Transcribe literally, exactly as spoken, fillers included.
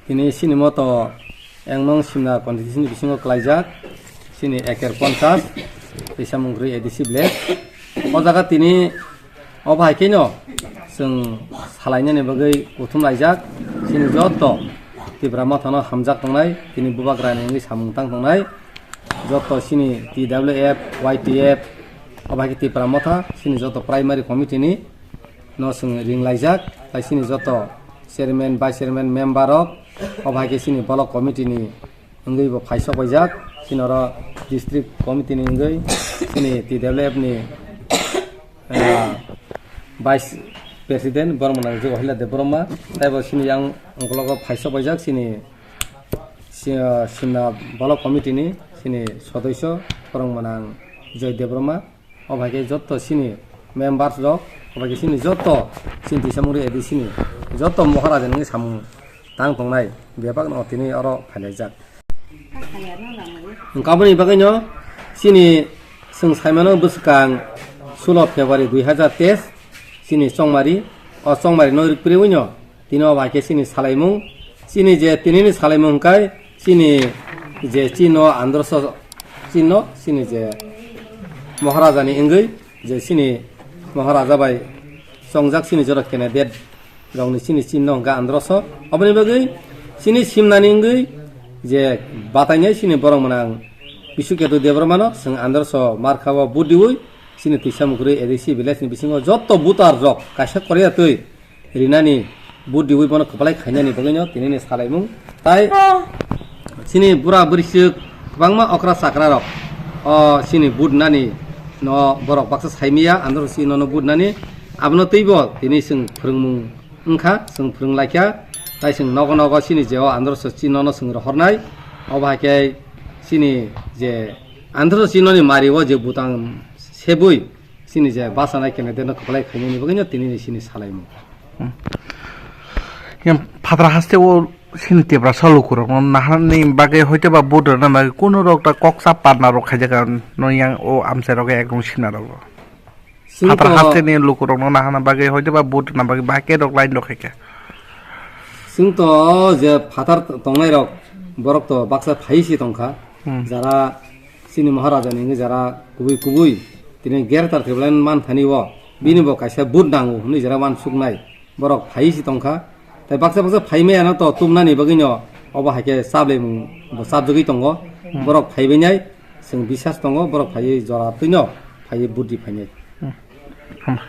Tini sini moto engnong simna constitution bisingo klaijak sini eker ponchas tisa mungkri A D C village. O jaga tini obo hai khe no chwng salainani bagwi kuthum laijak sini joto Tipra Mothano hamjak tongnai, tini bubagrani wngwi samung tang tongnai joto sini T W F, Y T F, obo hai khe Tipra Motha sini joto primary committee ni no chwng ring laijak, tai sini joto chairman, vice chairman, member rok, obo hai khe sini block committee ni wngwi bo phai sok paijak, sini oro district committee ni wngwi sini T W F ni, ah, vice president borok mwnang Johila Debbarma, tai bo sini yang ungkologo phai sok paijak sini si-, ah, simna block committee ni sini sodosyo borok mwnang Joy Debbarma. O bai khe joto sini members rok, o bai khe sini joto sini tisa mungri A D C ni joto Maharaja ni samung tang tongnai bebak no tini oro phailaijak. Wngkha aboni bagwi no sini chwng saimano bwskang sulo February dui hazar teis sini chongmari, o chongmari no rikpri wino Tini o bai khe chini salaimung, chini je tinini salaimung hwnkhe chini je chino androso chino chini je Maharajani wngwi je chini Maharaja bai chongjak chini jora candidate rokni chini chinno hwnkhe androso. Oboni bagwi chini simnani wngwi je batainai chini borok mwnang Bishuketu Debbarmano chwng androso markao vote diwi chini Twisamukri A D C village ni bisingo joto voter rok kaisa korya twi rinani vote diwi bono kwplai khainani bagwino tinini salaimung. Tai chini bura bwrwisuk kwbangma okra chakra rok o chini vote nani no borok baksa saimaya, andro si nono vote nani abono twibo tini chwng phwrwngmung wngkha, chwng phwrwng laikha. Tai chwng nogo nogo chini je o andro so chini nono chwng rohornai, obo hai khe chini je andro si noni mari o je butang sebwi Chini je basa nai kene deno kwplai khainani bagwino tinini chini salaimung. Hmm. Yang phatar haste o chini Tiprasa lukurokno naharni bagwi hoitoba vote rwna bagwi kuno rok ta koksa parna rok khaijak no yang o amchai rok ekdom sina rok. Chwng phatar to hasteni lukurokno naharna bagwi hoitoba vote rwna bagwi bahai khe rok line rok khaikha. Chwng to je phatar tongnai rok borok to baksa phai si tongkha. Hmm. Jara Chini Maharaja ni wngwi jara kubui kubui tini gertar khe belai man thani o bini bo kaisa vote nango hwnwi jara uansuknai borok phai si tongkha. Tai baksa baksa phai maya no to tumnani bagwi no obo hai khe chablai mung bo chapjagwi tongo. Hmm. Borok phai bai nai chwng bisas tongo borok phaiwi jora twi no phaiwi vote ri phainai. Hmm. Hamba.